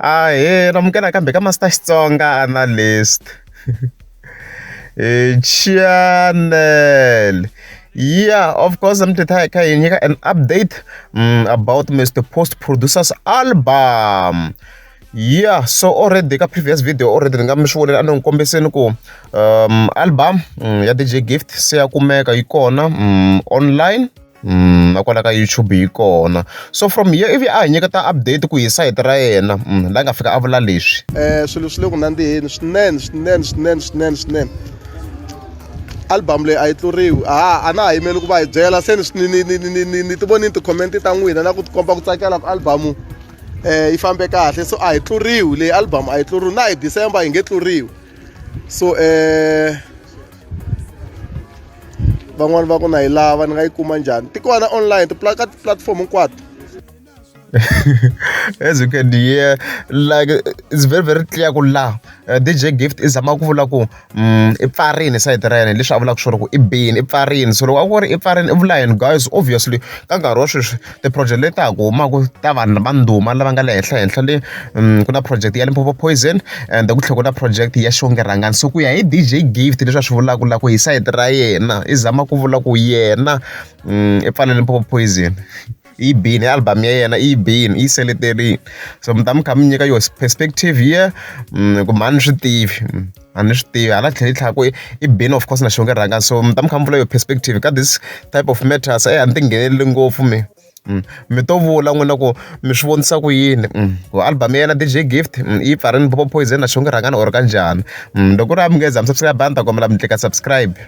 Ahee namukela kambe ka Master Xitsonga Analyst channel. Yeah, of course mi hi kha hi nyika an update about Mr Post Producers album. Yeah, so already ka previous video already ni nga mi swi vonile a ni n'wi kombiseni ku album ya DJ Gift se ya kumeka yi kona online na kwala ka YouTube yi kona. So from here ivi a hi nyiketa update ku hi sayiti ra yena la nga fika a vula leswi. Swilo swi le ku nandziheni swinene swinene swinene swinene swinene. Album leyi a yi tluriwi a na ha yimeli ku va hi byela se ni ni ni ni ni ni ti vonini ti-comment ta n'wina na ku tikomba ku tsakela ku album yi fambe kahle so a yi tluriwi leyi album a yi tluriwi na hi December yi nge tluriwi so van'wani va ku na yi lava ni nga yi kuma njhani ti kona online ka ti-platform hinkwato. As you can hear, like it's very very clear ku la DJ Gift i zama ku vula ku i pfarini sayiti ra yena leswi a vulaka swona ku i bini i pfarini. So loko a ku ri i pfarini i vula yini guys? Obviously ka nkarhi wa sweswi ti-project leti ta ha ku humaka ta vanhu va ndhuma lava nga le henhla henhla le ku na project ya Limpopo Poison and ku tlhela ku na project ya Xongi Rhangani. So ku ya hi DJ Gift leswi a swi vulaka la ku hi sayiti ra yena i zama ku vula ku yena i pfale Limpopo Poison yi bini album ya yena yi bini yi seleterini. So mi ta mi kha mi nyika your perspective here ku mhani ni swi tivi a ni swi tivi hala tlhela yi tlhela ku i bini of course na Xongi Rhangani. So mi ta mi kha mi vula your perspective ka this type of matters. A ni ti ngheneleli ngopfu mi mi to vula n'wina ku mi swi vonisa ku yini ku album ya yena DJ Gift yi pfarini Limpopo Poison na Xongi Rhangani or kanjhani. Loko ku ri a mi nge za mi subscribe a ni ta kombela mi tlika subscribe.